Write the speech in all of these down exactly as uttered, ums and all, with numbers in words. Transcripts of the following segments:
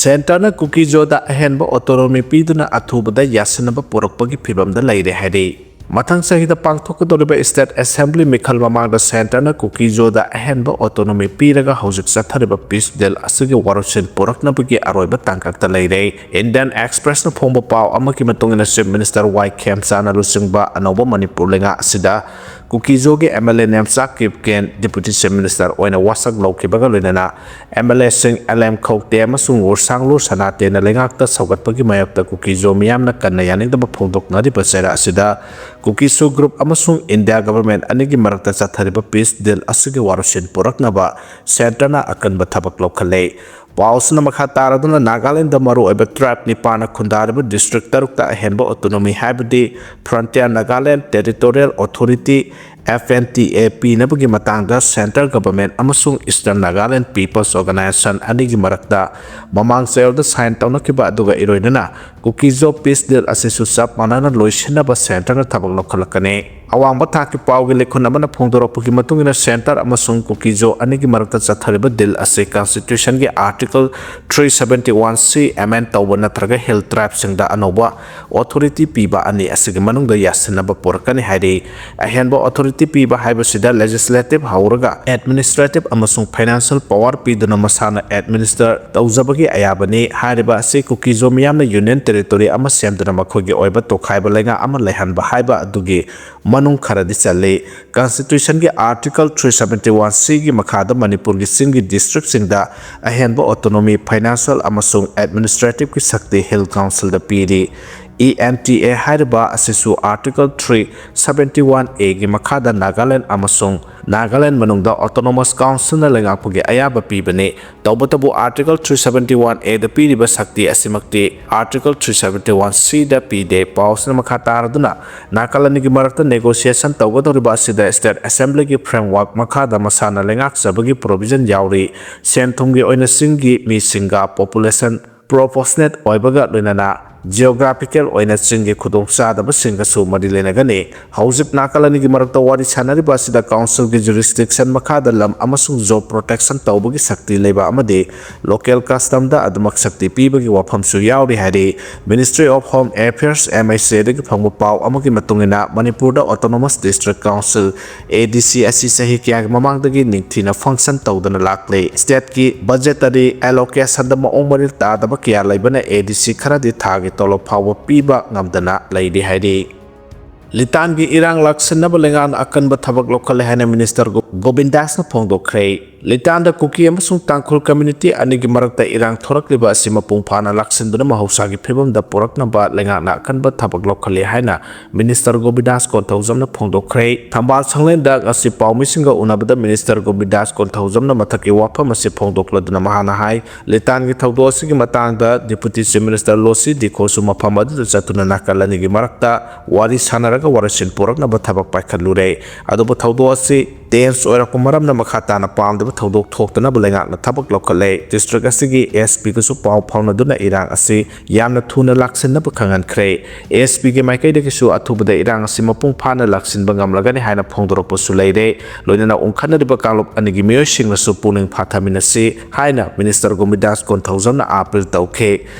ꯁꯦꯟꯇꯔꯅ ꯀꯨꯀꯤꯖꯣꯗ ꯑꯍꯦꯟꯕ ꯑꯣꯇꯣꯅꯣꯃꯤ ꯄꯤꯗꯨꯅ ꯑꯊꯨꯕꯗ ꯌꯥꯁꯤꯟꯅꯕ ꯄꯨꯔꯛꯄꯒꯤ ꯐꯤꯚꯝꯗ ꯂꯩꯔꯦ ꯍꯥꯏꯔꯤ꯫ ꯃꯊꯪ ꯆꯍꯤꯗ ꯄꯥꯡꯊꯣꯛꯀꯗꯧꯔꯤꯕ ꯁ꯭ꯇꯦꯠ ꯑꯦꯁꯦꯝꯕ꯭ꯂꯤ ꯃꯤꯈꯜ ꯃꯃꯥꯡꯗ ꯁꯦꯟꯇꯔꯅ ꯀꯨꯀꯤꯖꯣꯗ ꯑꯍꯦꯟꯕ ꯑꯣꯇꯣꯅꯣꯃꯤ ꯄꯤꯔꯒ ꯍꯧꯖꯤꯛ ꯆꯠꯊꯔꯤꯕ ꯄꯤꯁ ꯗꯤꯜ ꯑꯁꯤꯒꯤ ꯋꯥꯔꯣꯏꯁꯤꯟ ꯄꯨꯔꯛꯅꯕꯒꯤ ꯑꯔꯣꯏꯕ ꯇꯥꯡꯀꯛꯇ ꯂꯩꯔꯦ꯫ ꯏꯟꯗꯤꯌꯟ ꯑꯦꯛꯁꯄ꯭ꯔꯦꯁꯅ ꯐꯣꯡꯕ ꯄꯥꯎ ꯑꯃꯒꯤ ꯃꯇꯨꯡ ꯏꯟꯅ, ꯆꯤꯐ ꯃꯤꯅꯤꯁꯇꯔ ꯋꯥꯏ ꯈꯦꯝꯆꯥꯅ ꯂꯨꯆꯤꯡꯕ ꯑꯅꯧꯕ ꯃꯅꯤꯄꯨꯔ ꯂꯩꯉꯥꯛ ꯑꯁꯤꯗ ꯀꯨꯀꯤꯖꯣꯒꯤ M L A Nemcha Kipgen deputy chief minister ꯑꯣꯏꯅ ꯋꯥꯁꯛ ꯂꯧꯈꯤꯕꯒ ꯂꯣꯏꯅꯅ, ꯑꯦꯝ ꯑꯦꯜ ꯑꯦꯁꯤꯡ ꯑꯦꯜ ꯑꯦꯝ ꯈꯧꯇꯦ ꯑꯃꯁꯨꯡ ꯎꯔꯁꯥꯡꯂꯨ ꯁꯅꯥꯇꯦꯅ ꯂꯩꯉꯥꯛꯇ ꯁꯧꯒꯠꯄꯒꯤ ꯃꯥꯌꯣꯛꯇ ꯀꯨꯀꯤꯖꯣ ꯃꯤꯌꯥꯝꯅ ꯀꯟꯅ ꯌꯥꯅꯤꯡꯗꯕ ꯐꯣꯡꯗꯣꯛꯅꯔꯤꯕ ꯆꯩꯔꯥꯛ ꯑꯁꯤꯗ, ꯀꯨꯀꯤꯁꯨ ꯒ꯭ꯔꯨꯞ ꯑꯃꯁꯨꯡ ꯏꯟꯗꯤꯌꯥ ꯒꯚꯔꯟꯃꯦꯟꯠ ꯑꯅꯤꯒꯤ ꯃꯔꯛꯇ ꯆꯠꯊꯔꯤꯕ ꯄꯤꯁ ꯗꯤꯜ ꯑꯁꯤꯒꯤ ꯋꯥꯔꯣꯏꯁꯤꯟ ꯄꯨꯔꯛꯅꯕ ꯁꯦꯟꯇꯔꯅ ꯑꯀꯟꯕ ꯊꯕꯛ ꯂꯧꯈꯠꯂꯦ꯫ ꯄꯥꯎꯁꯤꯅ ꯃꯈꯥ ꯇꯥꯔꯗꯨꯅ, ꯅꯥꯒꯥꯂꯦꯟꯗ ꯃꯔꯨꯑꯣꯏꯕ ꯇ꯭ꯔꯥꯏꯕ ꯅꯤꯄꯥꯟꯅ ꯈꯨꯟꯗꯥꯔꯤꯕ ꯗꯤꯁꯇ꯭ꯔꯤꯛ ꯇꯔꯨꯛꯇ ꯑꯍꯦꯟꯕ ꯑꯣꯇꯣꯅꯣꯃꯤ, ꯍꯥꯏꯕꯗꯤ frontier Nagaland territorial authority, F N T A, ꯄꯤꯅꯕꯒꯤ ꯃꯇꯥꯡꯗ ꯁꯦꯟꯇꯔ ꯒꯚꯔꯟꯃꯦꯟꯠ ꯑꯃꯁꯨꯡ ꯏꯁꯇꯔꯟ ꯅꯥꯒꯥꯂꯦꯟꯗ ꯄꯤꯄꯜꯁ ꯑꯣꯔꯒꯅꯥꯏꯖꯦꯁꯟ ꯑꯅꯤꯒꯤ ꯃꯔꯛꯇ ꯃꯃꯥꯡ ꯆꯌꯣꯜꯗ ꯁꯥꯏꯟ ꯇꯧꯅꯈꯤꯕ ꯑꯗꯨꯒ ꯏꯔꯣꯏꯅꯅ ꯀꯨꯀꯤꯖꯣ ꯄꯤꯁ ꯗꯤꯜ ꯑꯁꯤꯁꯨ ꯆꯞ ꯃꯥꯟꯅꯅ ꯂꯣꯏꯁꯤꯟꯅꯕ ꯁꯦꯟꯇꯔꯅ ꯊꯕꯛ ꯂꯧꯈꯠꯂꯛꯀꯅꯤ꯫ ꯑꯋꯥꯡꯕ ꯊꯥꯛꯀꯤ ꯄꯥꯎꯒꯤ ꯂꯩꯈꯨꯟ ꯑꯃꯅ ꯐꯣꯡꯗꯣꯔꯛꯄꯒꯤ ꯃꯇꯨꯡ ꯏꯟꯅ, ꯁꯦꯟꯇꯔ ꯑꯃꯁꯨꯡ ꯀꯨꯀꯤꯖꯣ ꯑꯅꯤꯒꯤ ꯃꯔꯛꯇ ꯆꯠꯊꯔꯤꯕ ꯗꯤꯜ ꯑꯁꯤ ꯀꯟꯁꯇꯤꯇ꯭ꯌꯨꯁꯟꯒꯤ ꯑꯥꯔꯇꯤꯀꯜ ꯊ꯭ꯔꯤ ꯁꯕꯦꯟꯇꯤ ꯋꯥꯟ ꯁꯤ ꯑꯦꯃꯦꯟꯗ ꯇꯧꯕ ꯅꯠꯇ꯭ꯔꯒ ꯍꯤꯜ ꯇ꯭ꯔꯥꯏꯕꯁꯤꯡꯗ ꯑꯅꯧꯕ ꯑꯣꯊꯣꯔꯤꯇꯤ ꯄꯤꯕ ꯑꯅꯤ ꯑꯁꯤꯒꯤ ꯃꯅꯨꯡꯗ ꯌꯥꯁꯤꯟꯅꯕ ꯄꯨꯔꯛꯀꯅꯤ ꯍꯥꯏꯔꯤ꯫ ꯑꯍꯦꯟꯕ ꯑꯣꯊꯣꯔꯤꯇꯤ ꯄꯤꯕ ꯍꯥꯏꯕꯁꯤꯗ ꯂꯦꯖꯤꯁꯂꯦꯇꯤꯚ ꯍꯧꯔꯒ ꯑꯦꯗꯃꯤꯅꯤꯁꯇ꯭ꯔꯦꯇꯤꯚ ꯑꯃꯁꯨꯡ ꯐꯥꯏꯅꯥꯟꯁꯤꯌꯦꯜ ꯄꯥꯋꯔ ꯄꯤꯗꯨꯅ ꯃꯁꯥꯅ ꯑꯦꯗꯃꯤꯅꯤꯁꯇꯔ ꯇꯧꯖꯕꯒꯤ ꯑꯌꯥꯕꯅꯤ꯫ ꯍꯥꯏꯔꯤꯕ ꯑꯁꯤ ꯀꯨꯀꯤꯖꯣ ꯃꯤꯌꯥꯝꯅ ꯌꯨꯅꯤꯌꯟ ꯇꯦꯔꯤꯇꯣꯔꯤ ꯑꯃ ꯁꯦꯝꯗꯨꯅ ꯃꯈꯣꯏꯒꯤ ꯑꯣꯏꯕ ꯇꯣꯈꯥꯏꯕ ꯂꯩꯉꯥꯛ ꯑꯃ ꯂꯩꯍꯟꯕ ꯍꯥꯏꯕ ꯑꯗꯨꯒꯤ ꯃꯅꯨꯡ ꯈꯔꯗꯤ ꯆꯜꯂꯤ꯫ ꯀꯟꯁꯇꯤꯇ꯭ꯌꯨꯁꯟꯒꯤ ꯑꯥꯔꯇꯤꯀꯜ ꯊ꯭ꯔꯤ ꯁꯕꯦꯟꯇꯤ ꯋꯥꯟ ꯁꯤꯒꯤ ꯃꯈꯥꯗ ꯃꯅꯤꯄꯨꯔꯒꯤ ꯆꯤꯡꯒꯤ ꯗꯤꯁꯇ꯭ꯔꯤꯛꯁꯤꯡꯗ ꯑꯍꯦꯟꯕ ꯑꯣꯇꯣꯅꯣꯃꯤ, ꯐꯥꯏꯅꯥꯟꯁꯤꯌꯦꯜ ꯑꯃꯁꯨꯡ ꯑꯦꯗꯃꯤꯅꯤꯁꯇ꯭ꯔꯦꯇꯤꯚꯀꯤ ꯁꯛꯇꯤ ꯍꯤꯜ ꯀꯥꯎꯟꯁꯤꯜꯗ ꯄꯤꯔꯤ꯫ ꯏ ꯑꯦꯟ ꯇꯤ ꯑꯦ ꯍꯥꯏꯔꯤꯕ ꯑꯁꯤꯁꯨ ꯑꯥꯔꯇꯤꯀꯜ ꯊ꯭ꯔꯤ ꯁꯕꯦꯟꯇꯤ ꯋꯥꯟ ꯑꯦꯒꯤ ꯃꯈꯥꯗ ꯅꯥꯒꯥꯂꯦꯟꯗ ꯑꯃꯁꯨꯡ ꯅꯥꯒꯥꯂꯦꯟꯗ ꯃꯅꯨꯡꯗ ꯑꯣꯇꯣꯅꯣꯃꯁ ꯀꯥꯎꯟꯁꯤꯜꯅ ꯂꯩꯉꯥꯛꯄꯒꯤ ꯑꯌꯥꯕ ꯄꯤꯕꯅꯤ꯫ ꯇꯧꯕꯇꯕꯨ ꯑꯥꯔꯇꯤꯀꯜ ꯊ꯭ꯔꯤ ꯁꯕꯦꯟꯇꯤ ꯋꯥꯟ ꯑꯦꯗ ꯄꯤꯔꯤꯕ ꯁꯛꯇꯤ ꯑꯁꯤꯃꯛꯇꯤ ꯑꯥꯔꯇꯤꯀꯜ ꯊ꯭ꯔꯤ ꯁꯕꯦꯟꯇꯤ ꯋꯥꯟ ꯁꯤꯗ ꯄꯤꯗꯦ꯫ ꯄꯥꯎꯁꯤꯅ ꯃꯈꯥ ꯇꯥꯔꯗꯨꯅ, ꯅꯥꯀꯜ ꯑꯅꯤꯒꯤ ꯃꯔꯛꯇ ꯅꯦꯒꯣꯁꯤꯌꯦꯁꯟ ꯇꯧꯒꯗꯧꯔꯤꯕ ꯑꯁꯤꯗ ꯁ꯭ꯇꯦꯠ ꯑꯦꯁꯦꯝꯕ꯭ꯂꯤꯒꯤ ꯐ꯭ꯔꯦꯝꯋꯥꯔꯛ ꯃꯈꯥꯗ ꯃꯁꯥꯅ ꯂꯩꯉꯥꯛꯆꯕꯒꯤ ꯄ꯭ꯔꯣꯚꯤꯖꯟ ꯌꯥꯎꯔꯤ꯫ ꯁꯦꯟ ꯊꯨꯝꯒꯤ ꯑꯣꯏꯅ ꯆꯤꯡꯒꯤ ꯃꯤꯁꯤꯡꯒ ꯄꯣꯄꯨꯂꯦꯁꯟ ꯄ꯭ꯔꯣꯄꯣꯔꯁꯅꯦꯠ ꯑꯣꯏꯕꯒ ꯂꯣꯏꯅꯅ ꯖꯤꯑꯣꯒ꯭ꯔꯥꯐꯤꯀꯦꯜ ꯑꯣꯏꯅ ꯆꯤꯡꯒꯤ ꯈꯨꯗꯣꯡꯆꯥꯗꯕꯁꯤꯡꯒꯁꯨ ꯃꯔꯤ ꯂꯩꯅꯒꯅꯤ꯫ ꯍꯧꯖꯤꯛ ꯅꯥꯀꯜ ꯑꯅꯤꯒꯤ ꯃꯔꯛꯇ ꯋꯥꯔꯤ ꯁꯥꯟꯅꯔꯤꯕ ꯑꯁꯤꯗ ꯀꯥꯎꯟꯁꯤꯜꯒꯤ ꯖꯨꯔꯤꯁꯗꯤꯛꯁꯟ ꯃꯈꯥꯗ ꯂꯝ ꯑꯃꯁꯨꯡ ꯖꯣꯕ ꯄ꯭ꯔꯣꯇꯦꯛꯁꯟ ꯇꯧꯕꯒꯤ ꯁꯛꯇꯤ ꯂꯩꯕ ꯑꯃꯗꯤ ꯂꯣꯀꯦꯜ ꯀꯁꯇꯝꯗ ꯑꯗꯨꯃꯛ ꯁꯛꯇꯤ ꯄꯤꯕꯒꯤ ꯋꯥꯐꯝꯁꯨ ꯌꯥꯎꯔꯤ ꯍꯥꯏꯔꯤ꯫ Ministry of Home Affairs, M H A, ꯗꯒꯤ ꯐꯪꯕ ꯄꯥꯎ ꯑꯃꯒꯤ ꯃꯇꯨꯡ ꯏꯟꯅ, ꯃꯅꯤꯄꯨꯔꯗ Autonomous District Council, A D C, ꯑꯁꯤ ꯆꯍꯤ ꯀꯌꯥꯒꯤ ꯃꯃꯥꯡꯗꯒꯤ ꯅꯤꯡꯊꯤꯅ ꯐꯪꯁꯟ ꯇꯧꯗꯨꯅ ꯂꯥꯛꯂꯦ꯫ ꯁ꯭ꯇꯦꯠꯀꯤ ꯕꯖꯦꯇꯔꯤ ꯑꯦꯂꯣꯀꯦꯁꯟꯗ ꯃꯑꯣꯡ ꯃꯔꯤꯜ ꯇꯥꯗꯕ ꯀꯌꯥ ꯂꯩꯕꯅ A D C ꯈꯔꯗꯤ ꯊꯥꯒꯤ ꯇꯣꯂꯣꯞ ꯐꯥꯎꯕ ꯄꯤꯕ ꯉꯝꯗꯅ ꯂꯩꯔꯤ ꯍꯥꯏꯔꯤ꯫ ꯂꯤꯇꯥꯟꯒꯤ ꯏꯔꯥꯡ ꯂꯥꯛꯁꯤꯟꯅꯕ ꯂꯩꯉꯥꯛꯅ ꯑꯀꯟꯕ ꯊꯕꯛ ꯂꯧꯈꯠꯂꯦ ꯍꯥꯏꯅ ꯃꯤꯅꯤꯁꯇꯔ ꯒꯣ-, ꯒꯣꯕꯤꯟꯗꯥꯁꯅ ꯐꯣꯡꯗꯣꯛꯈ꯭ꯔꯦ꯫ ꯂꯤꯇꯥꯟꯗ ꯀꯨꯀꯤ ꯑꯃꯁꯨꯡ ꯇꯥꯡꯈꯨꯜ ꯀꯝꯃ꯭ꯌꯨꯅꯤꯇꯤ ꯑꯅꯤꯒꯤ ꯃꯔꯛꯇ ꯏꯔꯥꯡ ꯊꯣꯔꯛꯂꯤꯕ ꯑꯁꯤ ꯃꯄꯨꯡ ꯐꯥꯅ ꯂꯥꯛꯁꯤꯟꯗꯨꯅ ꯃꯍꯧꯁꯥꯒꯤ ꯐꯤꯕꯝꯗ ꯄꯨꯔꯛꯅꯕ ꯂꯩꯉꯥꯛꯅ ꯑꯀꯟꯕ ꯊꯕꯛ ꯂꯧꯈꯠꯂꯦ ꯍꯥꯏꯅ ꯃꯤꯅꯤꯁꯇꯔ ꯒꯣꯕꯤꯟꯗꯥꯁ ꯀꯣꯟꯊꯧꯖꯝꯅ ꯐꯣꯡꯗꯣꯛꯈ꯭ꯔꯦ꯫ ꯊꯝꯕꯥꯜ ꯁꯪꯂꯦꯟꯗ ꯉꯁꯤ ꯄꯥꯎꯃꯤꯁꯤꯡꯒ ꯎꯅꯕꯗ ꯃꯤꯅꯤꯁꯇꯔ ꯒꯣꯕꯤꯟꯗꯥꯁ ꯀꯣꯟꯊꯧꯖꯝꯅ ꯃꯊꯛꯀꯤ ꯋꯥꯐꯝ ꯑꯁꯤ ꯐꯣꯡꯗꯣꯛꯂꯗꯨꯅ ꯃꯍꯥꯛꯅ ꯍꯥꯏ, ꯂꯤꯇꯥꯟꯒꯤ ꯊꯧꯗꯣꯛ ꯑꯁꯤꯒꯤ ꯃꯇꯥꯡꯗ ꯗꯤꯄꯨꯇꯤ ꯆꯤꯐ ꯃꯤꯅꯤꯁꯇꯔ ꯂꯣꯁꯤ ꯗꯤꯈꯣꯁꯨ ꯃꯐꯝ ꯑꯗꯨꯗ ꯆꯠꯇꯨꯅ ꯅꯥꯀꯜ ꯑꯅꯤꯒꯤ ꯃꯔꯛꯇ ꯋꯥꯔꯤ ꯁꯥꯟꯅꯔꯒ ꯋꯥꯔꯦꯞꯁꯤꯟ ꯄꯨꯔꯛꯅꯕ ꯊꯕꯛ ꯄꯥꯏꯈꯠꯂꯨꯔꯦ꯫ ꯑꯗꯨꯕꯨ ꯊꯧꯗꯣꯛ ꯑꯁꯤ ꯇꯦꯟꯁ ꯑꯣꯏꯔꯛꯄ ꯃꯔꯝꯅ ꯃꯈꯥ ꯇꯥꯅ ꯄꯥꯝꯗꯕ ꯊꯧꯗꯣꯛ ꯊꯣꯛꯇꯅꯕ ꯂꯩꯉꯥꯛꯅ ꯊꯕꯛ ꯂꯧꯈꯠꯂꯦ꯫ ꯗꯤꯁꯇ꯭ꯔꯤꯛ ꯑꯁꯤꯒꯤ S P ꯒꯁꯨ ꯄꯥꯎ ꯐꯥꯎꯅꯗꯨꯅ ꯏꯔꯥꯡ ꯑꯁꯤ ꯌꯥꯝꯅ ꯊꯨꯅ ꯂꯥꯛꯁꯤꯟꯅꯕ ꯈꯪꯍꯟꯈ꯭ꯔꯦ꯫ S P ꯒꯤ ꯃꯥꯏꯀꯩꯗꯒꯤꯁꯨ ꯑꯊꯨꯕꯗ ꯏꯔꯥꯡ ꯑꯁꯤ ꯃꯄꯨꯡ ꯐꯥꯅ ꯂꯥꯛꯁꯤꯟꯕ ꯉꯝꯂꯒꯅꯤ ꯍꯥꯏꯅ ꯐꯣꯡꯗꯣꯔꯛꯄꯁꯨ ꯂꯩꯔꯦ꯫ ꯂꯣꯏꯅꯅ ꯎꯪꯈꯠꯅꯔꯤꯕ ꯀꯥꯡꯂꯨꯞ ꯑꯅꯤꯒꯤ ꯃꯤꯑꯣꯏꯁꯤꯡꯅꯁꯨ ꯄꯨꯛꯅꯤꯡ ꯐꯥꯊꯃꯤꯟꯅꯁꯤ ꯍꯥꯏꯅ ꯃꯤꯅꯤꯁꯇꯔ ꯒꯣꯕꯤꯟꯗꯥꯁ ꯀꯣꯟꯊꯧꯖꯝꯅ ꯑꯥꯄꯤꯜ ꯇꯧꯈꯤ꯫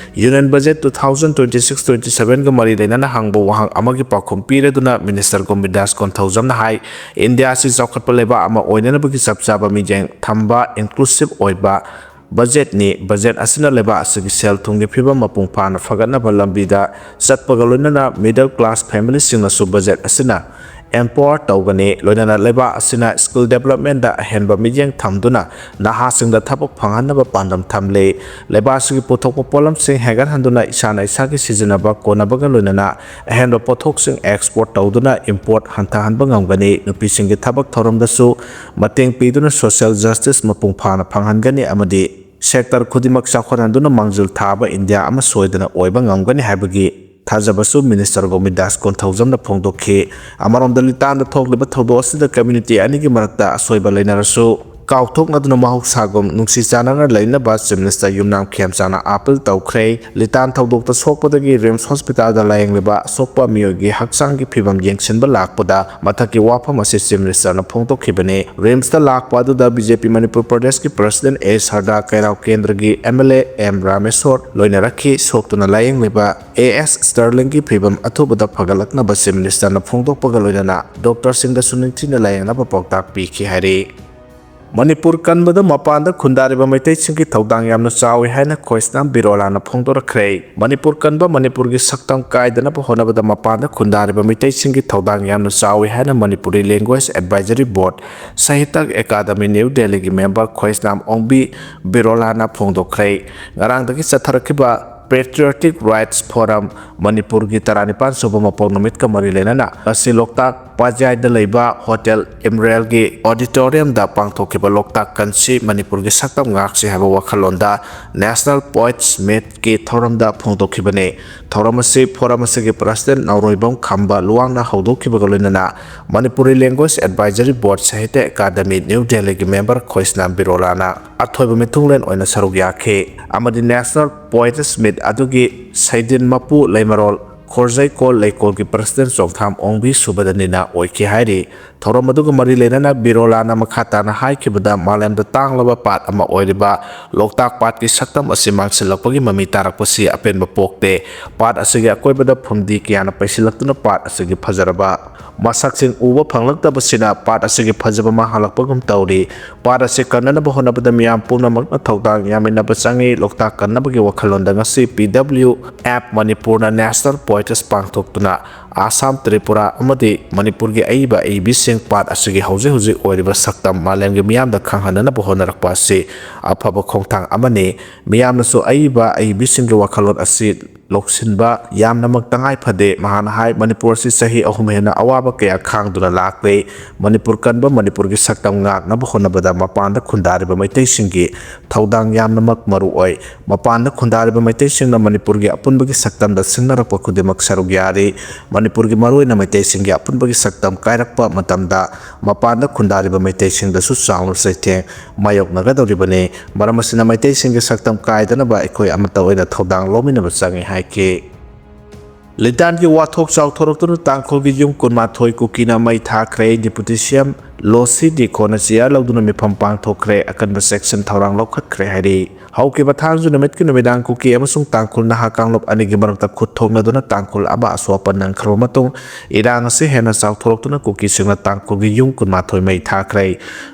Union Budget two thousand twenty-six twenty-seven ꯒ ꯃꯔꯤ ꯂꯩꯅꯅ ꯍꯪꯕ ꯋꯥꯍꯪ ꯑꯃꯒꯤ ꯄꯥꯎꯈꯨꯝ ꯄꯤꯔꯗꯨꯅ ꯃꯤꯅꯤꯁꯇꯔ ꯒꯣꯕꯤꯟꯗꯥꯁ ꯀꯣꯟꯊꯧꯖꯝꯅ ꯍꯥꯏ, ꯏꯟꯗꯤꯌꯥ ꯑꯁꯤ ꯆꯥꯎꯈꯠꯄ ꯂꯩꯕꯥꯛ ꯑꯃ ꯑꯣꯏꯅꯅꯕꯒꯤ ꯆꯞ ꯆꯥꯕ ꯃꯤꯠꯌꯦꯡ ꯊꯝꯕ, inclusive ꯑꯣꯏꯕ ꯕꯖꯦꯠꯅꯤ꯫ ꯕꯖꯦꯠ ꯑꯁꯤꯅ ꯂꯩꯕꯥꯛ ꯑꯁꯤꯒꯤ ꯁꯦꯜ ꯊꯨꯝꯒꯤ ꯐꯤꯕꯝ ꯃꯄꯨꯡ ꯐꯥꯅ ꯐꯒꯠꯅꯕ ꯂꯝꯕꯤꯗ ꯆꯠꯄꯒ ꯂꯣꯏꯅꯅ middle class family ꯁꯤꯡꯅꯁꯨ ꯕꯖꯦꯠ ꯑꯁꯤꯅ empower ꯇꯧꯒꯅꯤ꯫ ꯂꯣꯏꯅꯅ ꯂꯩꯕꯥꯛ ꯑꯁꯤꯅ skill development ꯗ ꯑꯍꯦꯟꯕ ꯃꯤꯠꯌꯦꯡ ꯊꯝꯗꯨꯅ ꯅꯍꯥꯁꯤꯡꯗ ꯊꯕꯛ ꯐꯪꯍꯟꯅꯕ ꯄꯥꯟꯗꯝ ꯊꯝꯂꯤ꯫ ꯂꯩꯕꯥꯛ ꯑꯁꯤꯒꯤ ꯄꯨꯊꯣꯛꯄ ꯄꯣꯠꯂꯝꯁꯤꯡ ꯍꯦꯟꯒꯠꯍꯟꯗꯨꯅ ꯏꯁꯥꯅ ꯏꯁꯥꯒꯤ ꯁꯤꯖꯤꯟꯅꯕ ꯀꯣꯟꯅꯕꯒ ꯂꯣꯏꯅꯅ ꯑꯍꯦꯟꯕ ꯄꯣꯠꯊꯣꯛꯁꯤꯡ export ꯇꯧꯗꯨꯅ import ꯍꯟꯊꯍꯟꯕ ꯉꯝꯒꯅꯤ꯫ ꯅꯨꯄꯤꯁꯤꯡꯒꯤ ꯊꯕꯛ ꯊꯧꯔꯝꯗꯁꯨ ꯃꯇꯦꯡ ꯄꯤꯗꯨꯅ social justice ꯃꯄꯨꯡ ꯐꯥꯅ ꯐꯪꯍꯟꯒꯅꯤ ꯑꯃꯗꯤ sector ꯈꯨꯗꯤꯡꯃꯛ ꯆꯥꯎꯈꯠꯍꯟꯗꯨꯅ ꯃꯥꯡꯖꯤꯜ ꯊꯥꯕ ꯏꯟꯗꯤꯌꯥ ꯑꯃ ꯁꯣꯏꯗꯅ ꯑꯣꯏꯕ ꯉꯝꯒꯅꯤ ꯍꯥꯏꯕꯒꯤ ꯊꯥꯖꯕꯁꯨ ꯃꯤꯅꯤꯁꯇꯔ ꯒꯣꯕꯤꯟꯗꯥꯁ ꯀꯣꯟꯊꯧꯖꯝꯅ ꯐꯣꯡꯗꯣꯛꯈꯤ꯫ ꯑꯃꯔꯣꯝꯗ ꯂꯤꯇꯥꯟꯗ ꯊꯣꯛꯂꯤꯕ ꯊꯧꯗꯣꯛ ꯑꯁꯤꯗ ꯀꯝꯃ꯭ꯌꯨꯅꯤꯇꯤ ꯑꯅꯤꯒꯤ ꯃꯔꯛꯇ ꯑꯁꯣꯏꯕ ꯂꯩꯅꯔꯁꯨ ꯀꯥꯎꯊꯣꯛꯅꯗꯨꯅ ꯃꯍꯧꯁꯥꯒꯨꯝ ꯅꯨꯡꯁꯤ ꯆꯥꯟꯅꯅ ꯂꯩꯅꯕ Chief Minister ꯌꯨꯝꯅꯥꯝ ꯈꯦꯝꯆꯥꯅ ꯑꯥꯄꯤꯜ ꯇꯧꯈ꯭ꯔꯦ꯫ ꯂꯤꯇꯥꯟ ꯊꯧꯗꯣꯛꯇ ꯁꯣꯛꯄꯗꯒꯤ RIMS hospitalꯗ ꯂꯥꯌꯦꯡꯂꯤꯕ ꯑꯁꯣꯛꯄ ꯃꯤꯑꯣꯏꯒꯤ ꯍꯛꯆꯥꯡꯒꯤ ꯐꯤꯕꯝ ꯌꯦꯡꯁꯤꯟꯕ ꯂꯥꯛꯄꯗ ꯃꯊꯛꯀꯤ ꯋꯥꯐꯝ ꯑꯁꯤ Chief Ministerꯅ ꯐꯣꯡꯗꯣꯛꯈꯤꯕꯅꯤ꯫ RIMSꯇ ꯂꯥꯛꯄ ꯑꯗꯨꯗ BJP ꯃꯅꯤꯄꯨꯔ ꯄ꯭ꯔꯗꯦꯁꯀꯤ President A ꯁꯔꯗꯥ, ꯀꯩꯔꯥꯎ ꯀꯦꯟꯗ꯭ꯔꯒꯤ MLA M Rameshwor ꯂꯣꯏꯅꯔꯛꯈꯤ꯫ ꯁꯣꯛꯇꯨꯅ ꯂꯥꯌꯦꯡꯂꯤꯕ A S Sterlingꯒꯤ ꯐꯤꯕꯝ ꯑꯊꯨꯕꯗ ꯐꯒꯠꯂꯛꯅꯕ Chief Ministerꯅ ꯐꯣꯡꯗꯣꯛꯄꯒ ꯂꯣꯏꯅꯅ doctorꯁꯤꯡꯗꯁꯨ ꯅꯤꯡꯊꯤꯅ ꯂꯥꯌꯦꯡꯅꯕ ꯄꯥꯎꯇꯥꯛ ꯄꯤꯈꯤ ꯍꯥꯏꯔꯤ꯫ ꯃꯅꯤꯄꯨꯔ ꯀꯟꯕꯗ ꯃꯄꯥꯟꯗ ꯈꯨꯟꯗꯥꯔꯤꯕ ꯃꯩꯇꯩꯁꯤꯡꯒꯤ ꯊꯧꯗꯥꯡ ꯌꯥꯝꯅ ꯆꯥꯎꯏ ꯍꯥꯏꯅ ꯈꯣꯏꯁꯅꯥꯝ ꯕꯤꯔꯣꯂꯥꯅ ꯐꯣꯡꯗꯣꯔꯛꯈ꯭ꯔꯦ꯫ ꯃꯅꯤꯄꯨꯔ ꯀꯟꯕ ꯃꯅꯤꯄꯨꯔꯒꯤ ꯁꯛꯇꯝ ꯀꯥꯏꯗꯅꯕ ꯍꯣꯠꯅꯕꯗ ꯃꯄꯥꯟꯗ ꯈꯨꯟꯗꯥꯔꯤꯕ ꯃꯩꯇꯩꯁꯤꯡꯒꯤ ꯊꯧꯗꯥꯡ ꯌꯥꯝꯅ ꯆꯥꯎꯏ ꯍꯥꯏꯅ Manipuri Language Advisory Board, Sahitya Academy, New Delhiꯒꯤ member ꯈꯣꯏꯁꯅꯥꯝ ꯑꯣꯡꯕꯤ ꯕꯤꯔꯣꯂꯥꯅ ꯐꯣꯡꯗꯣꯛꯈ꯭ꯔꯦ꯫ ꯉꯔꯥꯡꯗꯒꯤ ꯆꯠꯊꯔꯛꯈꯤꯕ Patriotic Rights Forum ꯃꯅꯤꯄꯨꯔꯒꯤ ꯇꯔꯥꯅꯤꯄꯥꯟ ꯁꯨꯕ ꯃꯄꯣꯛ ꯅꯨꯃꯤꯠꯀ ꯃꯔꯤ ꯂꯩꯅꯅ ꯉꯁꯤ ꯂꯣꯛꯇꯥꯛ ꯄꯥꯖꯤꯌꯥꯏꯗ ꯂꯩꯕ Hotel Emeraldꯒꯤ auditoriumꯗ ꯄꯥꯡꯊꯣꯛꯈꯤꯕ ꯂꯣꯛꯇꯥꯛ ꯀꯟꯁꯤ ꯃꯅꯤꯄꯨꯔꯒꯤ ꯁꯛꯇꯝ ꯉꯥꯛꯁꯤ ꯍꯥꯏꯕ ꯋꯥꯈꯜꯂꯣꯟꯗ National Poets Meetꯀꯤ ꯊꯧꯔꯝꯗ ꯐꯣꯡꯗꯣꯛꯈꯤꯕꯅꯤ꯫ ꯊꯧꯔꯝ ꯑꯁꯤ forum ꯑꯁꯤꯒꯤ President ꯅꯥꯎꯔꯣꯏꯕꯝ ꯈꯝꯕ ꯂꯨꯋꯥꯡꯅ ꯍꯧꯗꯣꯛꯈꯤꯕꯒ ꯂꯣꯏꯅꯅ Manipuri Language Advisory Board, Sahitya Academy, New Delhiꯒꯤ member ꯈꯣꯏꯁꯅꯥꯝ ꯕꯤꯔꯣꯂꯥꯅ ꯑꯊꯣꯏꯕ ꯃꯤꯊꯨꯡꯂꯦꯟ ꯑꯣꯏꯅ ꯁꯔꯨꯛ ꯌꯥꯈꯤ ꯑꯃꯗꯤ National Poets Meet ꯑꯗꯨꯒꯤ ꯁꯩꯗꯤꯟ ꯃꯄꯨ ꯂꯩꯃꯔꯣꯜ ꯈꯣꯔꯖꯩꯀꯣꯜ ꯂꯩꯀꯣꯜꯒꯤ President ꯆꯣꯡꯊꯥꯝ ꯑꯣꯡꯕꯤ ꯁꯨꯕꯗꯅꯤꯅ ꯑꯣꯏꯈꯤ ꯍꯥꯏꯔꯤ꯫ ꯊꯧꯔꯝ ꯑꯗꯨꯒ ꯃꯔꯤ ꯂꯩꯅꯅ ꯕꯤꯔꯣꯂꯥꯅ ꯃꯈꯥ ꯇꯥꯅ ꯍꯥꯏꯈꯤꯕꯗ, ꯃꯥꯂꯦꯝꯗ ꯇꯥꯡꯂꯕ ꯄꯥꯠ ꯑꯃ ꯑꯣꯏꯔꯤꯕ ꯂꯣꯛꯇꯥꯛ ꯄꯥꯠꯀꯤ ꯁꯛꯇꯝ ꯑꯁꯤ ꯃꯥꯡꯁꯤꯜꯂꯛꯄꯒꯤ ꯃꯃꯤ ꯇꯥꯔꯛꯄꯁꯤ ꯑꯄꯦꯟꯕ ꯄꯣꯛꯇꯦ꯫ ꯄꯥꯠ ꯑꯁꯤꯒꯤ ꯑꯀꯣꯏꯕꯗ ꯐꯨꯝꯗꯤ ꯀꯌꯥꯅ ꯄꯩꯁꯤꯜꯂꯛꯇꯨꯅ ꯄꯥꯠ ꯑꯁꯤꯒꯤ ꯐꯖꯔꯕ ꯃꯁꯛꯁꯤꯡ ꯎꯕ ꯐꯪꯂꯛꯇꯕꯁꯤꯅ ꯄꯥꯠ ꯑꯁꯤꯒꯤ ꯐꯖꯕ ꯃꯥꯡꯍꯜꯂꯛꯄꯒꯨꯝ ꯇꯧꯔꯤ꯫ ꯄꯥꯠ ꯑꯁꯤ ꯀꯟꯅꯅꯕ ꯍꯣꯠꯅꯕꯗ ꯃꯤꯌꯥꯝ ꯄꯨꯝꯅꯃꯛꯅ ꯊꯧꯗꯥꯡ ꯌꯥꯃꯤꯟꯅꯕ ꯆꯪꯏ꯫ ꯂꯣꯛꯇꯥꯛ ꯀꯟꯅꯕꯒꯤ ꯋꯥꯈꯜꯂꯣꯟꯗ ꯉꯁꯤ P W F ꯃꯅꯤꯄꯨꯔꯅ National Poets ꯄꯥꯡꯊꯣꯛꯇꯨꯅ ꯑꯁꯥꯝ, ꯇ꯭ꯔꯤꯄꯨꯔꯥ ꯑꯃꯗꯤ ꯃꯅꯤꯄꯨꯔꯒꯤ ꯑꯏꯕ ꯑꯏꯕꯤꯁꯤꯡ ꯄꯥꯠ ꯑꯁꯤꯒꯤ ꯍꯧꯖꯤꯛ ꯍꯧꯖꯤꯛ ꯑꯣꯏꯔꯤꯕ ꯁꯛꯇꯝ ꯃꯥꯂꯦꯝꯒꯤ ꯃꯤꯌꯥꯝꯗ ꯈꯪꯍꯟꯅꯅꯕ ꯍꯣꯠꯅꯔꯛꯄ ꯑꯁꯤ ꯑꯐꯕ ꯈꯣꯡꯊꯥꯡ ꯑꯃꯅꯤ꯫ ꯃꯤꯌꯥꯝꯅꯁꯨ ꯑꯏꯕ ꯑꯏꯕꯤꯁꯤꯡꯒꯤ ꯋꯥꯈꯜꯂꯣꯟ ꯑꯁꯤ ꯂꯧꯁꯤꯟꯕ ꯌꯥꯝꯅꯃꯛ ꯇꯉꯥꯏ ꯐꯗꯦ꯫ ꯃꯍꯥꯛꯅ ꯍꯥꯏ, ꯃꯅꯤꯄꯨꯔ ꯑꯁꯤ ꯆꯍꯤ ꯑꯍꯨꯝ ꯍꯦꯟꯅ ꯑꯋꯥꯕ ꯀꯌꯥ ꯈꯥꯡꯗꯨꯅ ꯂꯥꯛꯂꯦ꯫ ꯃꯅꯤꯄꯨꯔ ꯀꯟꯕ ꯃꯅꯤꯄꯨꯔꯒꯤ ꯁꯛꯇꯝ ꯉꯥꯛꯅꯕ ꯍꯣꯠꯅꯕꯗ ꯃꯄꯥꯟꯗ ꯈꯨꯟꯗꯥꯔꯤꯕ ꯃꯩꯇꯩꯁꯤꯡꯒꯤ ꯊꯧꯗꯥꯡ ꯌꯥꯝꯅꯃꯛ ꯃꯔꯨ ꯑꯣꯏ꯫ ꯃꯄꯥꯟꯗ ꯈꯨꯟꯗꯥꯔꯤꯕ ꯃꯩꯇꯩꯁꯤꯡꯅ ꯃꯅꯤꯄꯨꯔꯒꯤ ꯑꯄꯨꯟꯕꯒꯤ ꯁꯛꯇꯝꯗ ꯁꯤꯡꯅꯔꯛꯄ ꯈꯨꯗꯤꯡꯃꯛ ꯁꯔꯨꯛ ꯌꯥꯔꯤ꯫ ꯃꯅꯤꯄꯨꯔꯒꯤ ꯃꯔꯨꯑꯣꯏꯅ ꯃꯩꯇꯩꯁꯤꯡꯒꯤ ꯑꯄꯨꯟꯕꯒꯤ ꯁꯛꯇꯝ ꯀꯥꯏꯔꯛꯄ ꯃꯇꯝꯗ ꯃꯄꯥꯟꯗ ꯈꯨꯟꯗꯥꯔꯤꯕ ꯃꯩꯇꯩꯁꯤꯡꯗꯁꯨ ꯆꯥꯎꯅ ꯆꯩꯊꯦꯡ ꯃꯥꯌꯣꯛꯅꯒꯗꯧꯔꯤꯕꯅꯤ꯫ ꯃꯔꯝ ꯑꯁꯤꯅ ꯃꯩꯇꯩꯁꯤꯡꯒꯤ ꯁꯛꯇꯝ ꯀꯥꯏꯗꯅꯕ ꯑꯩꯈꯣꯏ ꯑꯃꯠꯇ ꯑꯣꯏꯅ ꯊꯧꯗꯥꯡ ꯂꯧꯃꯤꯟꯅꯕ ꯆꯪꯏ ꯍꯥꯏꯈꯤ꯫ ꯂꯤꯇꯥꯟꯒꯤ ꯋꯥꯊꯣꯛ ꯆꯥꯎꯊꯣꯔꯛꯇꯨꯅ ꯇꯥꯡꯈꯨꯜꯒꯤ ꯌꯨꯝ ꯀꯨꯟꯃꯥꯊꯣꯏ ꯀꯨꯀꯤꯅ ꯃꯩ ꯊꯥꯈ꯭ꯔꯦ꯫ ꯗꯤꯄꯨꯇꯤ ꯁꯤ ꯑꯦꯝ ꯂꯣꯁꯤ ꯗꯤꯈꯣꯅ ꯆꯤꯌꯥꯔ ꯂꯧꯗꯨꯅ ꯃꯤꯐꯝ ꯄꯥꯡꯊꯣꯛꯈ꯭ꯔꯦ, ꯑꯀꯟꯕ ꯆꯦꯛꯁꯤꯟ ꯊꯧꯔꯥꯡ ꯂꯧꯈꯠꯈ꯭ꯔꯦ ꯍꯥꯏꯔꯤ꯫ ꯍꯧꯈꯤꯕ ꯊꯥꯡꯖ ꯅꯨꯃꯤꯠꯀꯤ ꯅꯨꯃꯤꯗꯥꯡ ꯀꯨꯀꯤ ꯑꯃꯁꯨꯡ ꯇꯥꯡꯈꯨꯜ ꯅꯍꯥ ꯀꯥꯡꯂꯨꯞ ꯑꯅꯤꯒꯤ ꯃꯔꯛꯇ ꯈꯨꯠ ꯊꯣꯛꯅꯗꯨꯅ ꯇꯥꯡꯈꯨꯜ ꯑꯃ ꯑꯁꯣꯛ ꯑꯄꯟ ꯅꯪꯈ꯭ꯔꯕ ꯃꯇꯨꯡ, ꯏꯔꯥꯡ ꯑꯁꯤ ꯍꯦꯟꯅ ꯆꯥꯎꯊꯣꯔꯛꯇꯨꯅ ꯀꯨꯀꯤꯁꯤꯡꯅ ꯇꯥꯡꯈꯨꯜꯒꯤ ꯌꯨꯝ ꯀꯨꯟꯃꯥꯊꯣꯏ ꯃꯩ ꯊꯥꯈ꯭ꯔꯦ꯫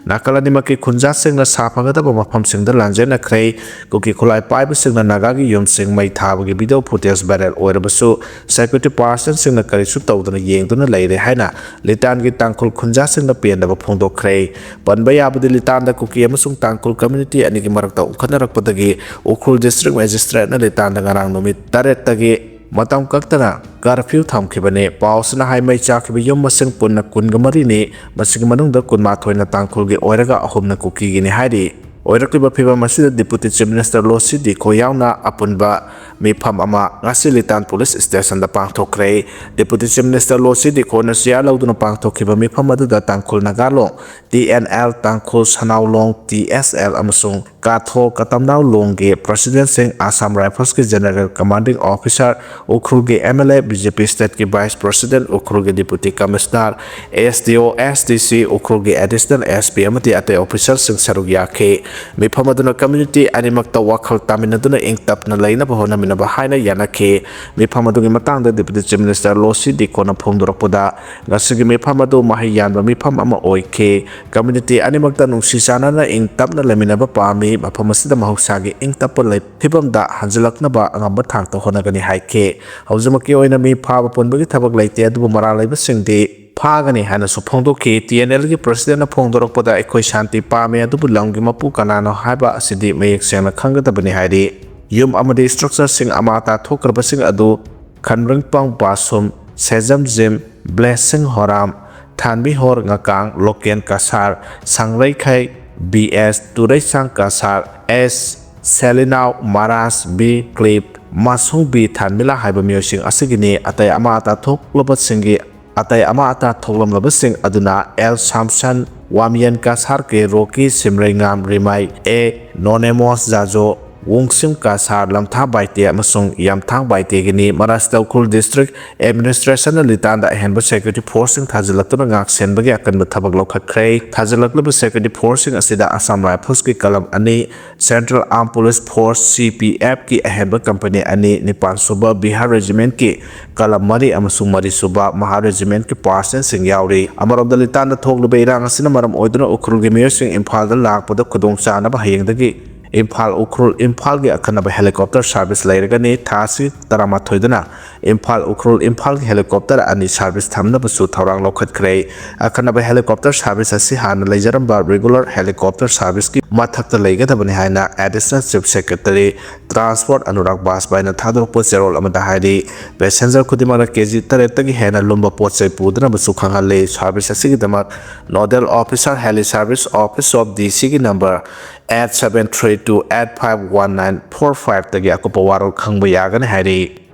ꯅꯥꯀꯜ ꯑꯅꯤꯃꯛꯀꯤ ꯈꯨꯟꯖꯥꯁꯤꯡꯅ ꯁꯥ ꯐꯪꯒꯗꯕ ꯃꯐꯝꯁꯤꯡꯗ ꯂꯥꯟꯖꯦꯟꯅꯈ꯭ꯔꯦ꯫ ꯀꯨꯀꯤ ꯈꯨꯠꯂꯥꯏ ꯄꯥꯏꯕꯁꯤꯡꯅ ꯅꯥꯒꯥꯒꯤ ꯌꯨꯝꯁꯤꯡ ꯃꯩ ꯊꯥꯕꯒꯤ ꯚꯤꯗꯤꯑꯣ ꯐꯨꯇꯦꯖ ꯚꯥꯏꯔꯦꯜ ꯑꯣꯏꯔꯕꯁꯨ, ꯁꯦꯀ꯭ꯌꯨꯔꯤꯇꯤ ꯄꯥꯔꯁꯟꯁꯤꯡꯅ ꯀꯔꯤꯁꯨ ꯇꯧꯗꯅ ꯌꯦꯡꯗꯨꯅ ꯂꯩꯔꯦ ꯍꯥꯏꯅ ꯂꯤꯇꯥꯟꯒꯤ ꯇꯥꯡꯈꯨꯜ ꯈꯨꯟꯖꯥꯁꯤꯡꯅ ꯄꯦꯟꯗꯕ ꯐꯣꯡꯗꯣꯛꯈ꯭ꯔꯦ꯫ ꯄꯟꯕ ꯌꯥꯕꯗꯤ, ꯂꯤꯇꯥꯟꯗ ꯀꯨꯀꯤ ꯑꯃꯁꯨꯡ ꯇꯥꯡꯈꯨꯜ ꯀꯝꯃ꯭ꯌꯨꯅꯤꯇꯤ ꯑꯅꯤꯒꯤ ꯃꯔꯛꯇ ꯎꯈꯠꯅꯔꯛꯄꯗꯒꯤ ꯎꯈ꯭ꯔꯨꯜ ꯗꯤꯁꯇ꯭ꯔꯤꯛ ꯃꯦꯖꯤꯁꯇ꯭ꯔꯦꯠꯅ ꯂꯤꯇꯥꯟꯗ ꯉꯔꯥꯡ ꯅꯨꯃꯤꯠ ꯇꯔꯦꯠꯇꯒꯤ ꯃꯇꯝ ꯀꯛꯇꯅ ꯀꯔꯐ꯭ꯌꯨ ꯊꯝꯈꯤꯕꯅꯤ꯫ ꯄꯥꯎꯁꯤꯅ ꯍꯥꯏ, ꯃꯩ ꯆꯥꯛꯈꯤꯕ ꯌꯨꯝ ꯃꯁꯤꯡ ꯄꯨꯟꯅ ꯀꯨꯟꯒ ꯃꯔꯤꯅꯤ꯫ ꯃꯁꯤꯒꯤ ꯃꯅꯨꯡꯗ ꯀꯨꯟꯃꯥꯊꯣꯏꯅ ꯇꯥꯡꯈꯨꯜꯒꯤ ꯑꯣꯏꯔꯒ ꯑꯍꯨꯝꯅ ꯀꯨꯀꯤꯒꯤꯅꯤ ꯍꯥꯏꯔꯤ꯫ ꯑꯣꯏꯔꯛꯂꯤꯕ ꯐꯤꯕꯝ ꯑꯁꯤꯗ deputy chief minister Losii Dikho ꯌꯥꯎꯅ ꯑꯄꯨꯟꯕ ꯃꯤꯐꯝ ꯑꯃ ꯉꯁꯤ ꯂꯤꯇꯥꯟ ꯄꯨꯂꯤꯁ ꯁ꯭ꯇꯦꯁꯟꯗ ꯄꯥꯡꯊꯣꯛꯈ꯭ꯔꯦ꯫ ꯗꯤꯄꯨꯇꯤ ꯆꯤꯐ ꯃꯤꯅꯤꯁꯇꯔ ꯂꯣꯁꯤ ꯗꯤꯈꯣꯅ ꯆꯤꯌꯥꯔ ꯂꯧꯗꯨꯅ ꯄꯥꯡꯊꯣꯛꯈꯤꯕ ꯃꯤꯐꯝ ꯑꯗꯨꯗ Tangkhul Nagalong, T N L, Tangkhul Shanaolong, T S L, ꯑꯃꯁꯨꯡ ꯀꯥꯊꯣ ꯀꯇꯝꯅꯥꯎ ꯂꯣꯡꯒꯤ ꯄ꯭ꯔꯁꯤꯗꯦꯟꯠꯁꯤꯡ, ꯑꯁꯥꯝ ꯔꯥꯏꯐꯜꯁꯀꯤ ꯖꯦꯅꯔꯦꯜ ꯀꯃꯥꯟꯗꯤꯡ ꯑꯣꯐꯤꯁꯥꯔ, ꯎꯈ꯭ꯔꯨꯜꯒꯤ M L A, B J P ꯁ꯭ꯇꯦꯠꯀꯤ ꯚꯥꯏꯁ ꯄ꯭ꯔꯁꯤꯗꯦꯟꯠ, ꯎꯈ꯭ꯔꯨꯜꯒꯤ deputy commissioner, S D O, S ꯗꯤ ꯁꯤ, ꯎꯈ꯭ꯔꯨꯜꯒꯤ ꯑꯦꯗꯤꯁꯅꯦꯜ ꯑꯦꯁ ꯄꯤ ꯑꯃꯗꯤ ꯑꯇꯩ ꯑꯣꯐꯤꯁꯥꯔꯁꯤꯡ ꯁꯔꯨꯛ ꯌꯥꯈꯤ꯫ ꯃꯤꯐꯝ ꯑꯗꯨꯅ ꯀꯝꯃ꯭ꯌꯨꯅꯤꯇꯤ ꯑꯅꯤꯃꯛꯇ ꯋꯥꯈꯜ ꯇꯥꯃꯤꯟꯅꯗꯨꯅ ꯏꯪ ꯇꯞꯅ ꯂꯩꯅꯕ ꯍꯣꯠꯅꯃꯤꯟꯅꯕ ꯍꯥꯏꯅ ꯌꯥꯅꯈꯤ꯫ ꯃꯤꯐꯝ ꯑꯗꯨꯒꯤ ꯃꯇꯥꯡꯗ ꯗꯤꯄꯨꯇꯤ ꯆꯤꯐ ꯃꯤꯅꯤꯁꯇꯔ ꯂꯣꯁꯤ ꯗꯤꯀꯣꯅ ꯐꯣꯡꯗꯣꯔꯛꯄꯗ, ꯉꯁꯤꯒꯤ ꯃꯤꯐꯝ ꯑꯗꯨ ꯃꯍꯩ ꯌꯥꯟꯕ ꯃꯤꯐꯝ ꯑꯃ ꯑꯣꯏꯈꯤ꯫ ꯀꯝꯃ꯭ꯌꯨꯅꯤꯇꯤ ꯑꯅꯤꯃꯛꯇ ꯅꯨꯡꯁꯤ ꯆꯥꯟꯅꯅ ꯏꯪ ꯇꯞꯅ ꯂꯩꯃꯤꯟꯅꯕ ꯄꯥꯝꯃꯤ꯫ ꯃꯐꯝ ꯑꯁꯤꯗ ꯃꯍꯧꯁꯥꯒꯤ ꯏꯪ ꯇꯞꯄ ꯂꯩ-, ꯐꯤꯕꯝꯗ ꯍꯟꯖꯤꯜꯂꯛꯅꯕ ꯑꯉꯝꯕ ꯊꯥꯛꯇ ꯍꯣꯠꯅꯒꯅꯤ ꯍꯥꯏꯈꯤ꯫ ꯍꯧꯖꯤꯛꯃꯛꯀꯤ ꯑꯣꯏꯅ ꯃꯤ ꯐꯥꯕ ꯄꯨꯟꯕꯒꯤ ꯊꯕꯛ ꯂꯩꯇꯦ, ꯑꯗꯨꯕꯨ ꯃꯔꯥꯜ ꯂꯩꯕꯁꯤꯡꯗꯤ ꯐꯥꯒꯅꯤ ꯍꯥꯏꯅꯁꯨ ꯐꯣꯡꯗꯣꯛꯈꯤ꯫ ꯇꯤ ꯑꯦꯟ ꯑꯦꯜꯒꯤ ꯄ꯭ꯔꯁꯤꯗꯦꯟꯠꯅ ꯐꯣꯡꯗꯣꯔꯛꯄꯗ, ꯑꯩꯈꯣꯏ ꯁꯥꯟꯇꯤ ꯄꯥꯝꯃꯤ, ꯑꯗꯨꯕꯨ ꯂꯝꯒꯤ ꯃꯄꯨ ꯀꯅꯥꯅꯣ ꯍꯥꯏꯕ ꯑꯁꯤꯗꯤ ꯃꯌꯦꯛ ꯁꯦꯡꯅ ꯈꯪꯒꯗꯕꯅꯤ ꯍꯥꯏꯔꯤ꯫ ꯌꯨꯝ ꯑꯃꯗꯤ ꯁ꯭ꯇ꯭ꯔꯛꯆꯔꯁꯤꯡ ꯑꯃꯥꯡ ꯑꯇꯥ ꯊꯣꯛꯈ꯭ꯔꯕꯁꯤꯡ ꯑꯗꯨ ꯈꯟꯕ꯭ꯔꯤꯡꯄꯥꯡ ꯕꯥꯁꯨꯝ, ꯁꯦꯖꯝꯖꯤꯝ, ꯕ꯭ꯂꯦꯁꯤꯡ ꯍꯣꯔꯥꯝ, ꯊꯥꯟꯕꯤꯍꯣꯔ ꯉꯀꯥꯡ, ꯂꯣꯀꯦꯟ ꯀꯁꯥꯔ, ꯁꯪꯔꯩꯈꯩ ꯕꯤ ꯑꯦꯁ, ꯇꯨꯔꯩꯁꯥꯡ ꯀꯁꯥꯔ ꯑꯦꯁ, ꯁꯦꯂꯤꯅꯥꯎ ꯃꯔꯥꯁ ꯕꯤ, ꯀ꯭ꯂꯤꯞ ꯃꯥꯁꯨꯡꯕꯤ ꯊꯥꯟꯃꯤꯂꯥ ꯍꯥꯏꯕ ꯃꯤꯑꯣꯏꯁꯤꯡ ꯑꯁꯤꯒꯤꯅꯤ꯫ ꯑꯇꯩ ꯑꯃ ꯑꯇꯥ ꯊꯣꯛꯂꯕꯁꯤꯡꯒꯤ ꯑꯇꯩ ꯑꯃ ꯑꯇꯥ ꯊꯣꯛꯂꯝꯂꯕꯁꯤꯡ ꯑꯗꯨꯅ ꯑꯦꯜ ꯁꯥꯝꯁꯟ, ꯋꯥꯃꯤꯌꯟ ꯀꯁꯥꯔ, ꯀꯦ ꯔꯣꯀꯤ, ꯁꯤꯝꯔꯩꯉꯥꯝ ꯔꯤꯃꯥꯏ, ꯑꯦ ꯅꯣꯅꯦꯃꯣꯁ ꯖꯥꯖꯣ, ꯋꯨꯡꯁꯤꯝ ꯀꯁꯥꯔ, ꯂꯝꯊꯥ ꯕꯥꯏꯇꯦ ꯑꯃꯁꯨꯡ ꯌꯥꯝꯊꯥꯡ ꯕꯥꯏꯇꯦꯒꯤꯅꯤ꯫ ꯃꯔꯥꯁꯤꯗ ꯎꯈ꯭ꯔꯨꯜ ꯗꯤꯁꯇ꯭ꯔꯤꯛ ꯑꯦꯗꯃꯤꯅꯤꯁꯇ꯭ꯔꯦꯁꯟꯅ ꯂꯤꯇꯥꯟꯗ ꯑꯍꯦꯟꯕ ꯁꯦꯀ꯭ꯌꯨꯔꯤꯇꯤ ꯐꯣꯔꯁꯁꯤꯡ ꯊꯥꯖꯤꯜꯂꯛꯇꯨꯅ ꯉꯥꯛ ꯁꯦꯟꯕꯒꯤ ꯑꯀꯟꯕ ꯊꯕꯛ ꯂꯧꯈꯠꯈ꯭ꯔꯦ꯫ ꯊꯥꯖꯤꯜꯂꯛꯂꯤꯕ ꯁꯦꯀ꯭ꯌꯨꯔꯤꯇꯤ ꯐꯣꯔꯁꯁꯤꯡ ꯑꯁꯤꯗ ꯑꯁꯥꯝ ꯔꯥꯏꯐꯜꯁꯀꯤ ꯀꯂꯝ ꯑꯅꯤ, ꯁꯦꯟꯇ꯭ꯔꯦꯜ ꯑꯥꯔꯝ ꯄꯨꯂꯤꯁ ꯐꯣꯔꯁ, ꯁꯤ ꯄꯤ ꯑꯦꯐꯀꯤ ꯑꯍꯦꯟꯕ ꯀꯝꯄꯅꯤ ꯑꯅꯤ, ꯅꯤꯄꯥꯟ ꯁꯨꯕ ꯕꯤꯍꯥꯔ ꯔꯦꯖꯤꯃꯦꯟꯠꯀꯤ ꯀꯂꯝ ꯃꯔꯤ ꯑꯃꯁꯨꯡ ꯃꯔꯤ ꯁꯨꯕ ꯃꯍꯥ ꯔꯦꯖꯤꯃꯦꯟꯠꯀꯤ ꯄꯥꯔꯁꯟꯁꯤꯡ ꯌꯥꯎꯔꯤ꯫ ꯑꯃꯔꯣꯝꯗ, ꯂꯤꯇꯥꯟꯗ ꯊꯣꯛꯂꯤꯕ ꯏꯔꯥꯡ ꯑꯁꯤꯅ ꯃꯔꯝ ꯑꯣꯏꯗꯨꯅ ꯎꯈ꯭ꯔꯨꯜꯒꯤ ꯃꯤꯑꯣꯏꯁꯤꯡ ꯏꯝꯐꯥꯜꯗ ꯂꯥꯛꯄꯗ ꯈꯨꯗꯣꯡꯆꯥꯅꯕ ꯍꯌꯦꯡꯗꯒꯤ ꯏꯝꯐꯥꯜ ꯎꯈ꯭ꯔꯨꯜ ꯏꯝꯐꯥꯜꯒꯤ ꯑꯈꯟꯅꯕ ꯍꯦꯂꯤꯀꯣꯞꯇꯔ ꯁꯥꯔꯚꯤꯁ ꯂꯩꯔꯒꯅꯤ꯫ ꯊꯥ ꯑꯁꯤ ꯇꯔꯥꯃꯥꯊꯣꯏꯗꯅ ꯏꯝꯐꯥꯜ ꯎꯈ꯭ꯔꯨꯜ ꯏꯝꯐꯥꯜꯒꯤ ꯍꯦꯂꯤꯀꯣꯞꯇꯔ ꯑꯅꯤ ꯁꯥꯔꯚꯤꯁ ꯊꯝꯅꯕꯁꯨ ꯊꯧꯔꯥꯡ ꯂꯧꯈꯠꯈ꯭ꯔꯦ꯫ ꯑꯈꯟꯅꯕ ꯍꯦꯂꯤꯀꯣꯞꯇꯔ ꯁꯥꯔꯚꯤꯁ ꯑꯁꯤ ꯍꯥꯟꯅ ꯂꯩꯖꯔꯝꯕ ꯔꯤꯒꯨꯂꯔ ꯍꯦꯂꯤꯀꯣꯞꯇꯔ ꯁꯥꯔꯚꯤꯁꯀꯤ ꯃꯊꯛꯇ ꯂꯩꯒꯗꯕꯅꯤ ꯍꯥꯏꯅ additional chief secretary transport Anurag ꯕꯥꯖꯄꯥꯏꯅ ꯊꯥꯗꯣꯔꯛꯄ ꯆꯦꯔꯣꯜ ꯑꯃꯗ ꯍꯥꯏꯔꯤ꯫ ꯄꯦꯁꯦꯟꯖꯔ ꯈꯨꯗꯤꯡꯃꯛꯅ ꯀꯦꯖꯤ ꯇꯔꯦꯠꯇꯒꯤ ꯍꯦꯟꯅ ꯂꯨꯝꯕ ꯄꯣꯠ ꯆꯩ ꯄꯨꯗꯅꯕꯁꯨ ꯈꯪꯍꯜꯂꯤ꯫ ꯁꯥꯔꯚꯤꯁ ꯑꯁꯤꯒꯤꯗꯃꯛ ꯅꯣꯗꯦꯜ ꯑꯣꯐꯤꯁꯥꯔ ꯍꯦꯂꯤ ꯁꯥꯔꯚꯤꯁ ꯑꯣꯐꯤꯁ ꯑꯣꯐ ꯗꯤ ꯁꯤꯒꯤ number eight seven three two eight five one nine four fiveꯇꯒꯤ ꯑꯀꯨꯞꯄ ꯋꯥꯔꯣꯜ ꯈꯪꯕ ꯌꯥꯒꯅꯤ ꯍꯥꯏꯔꯤ꯫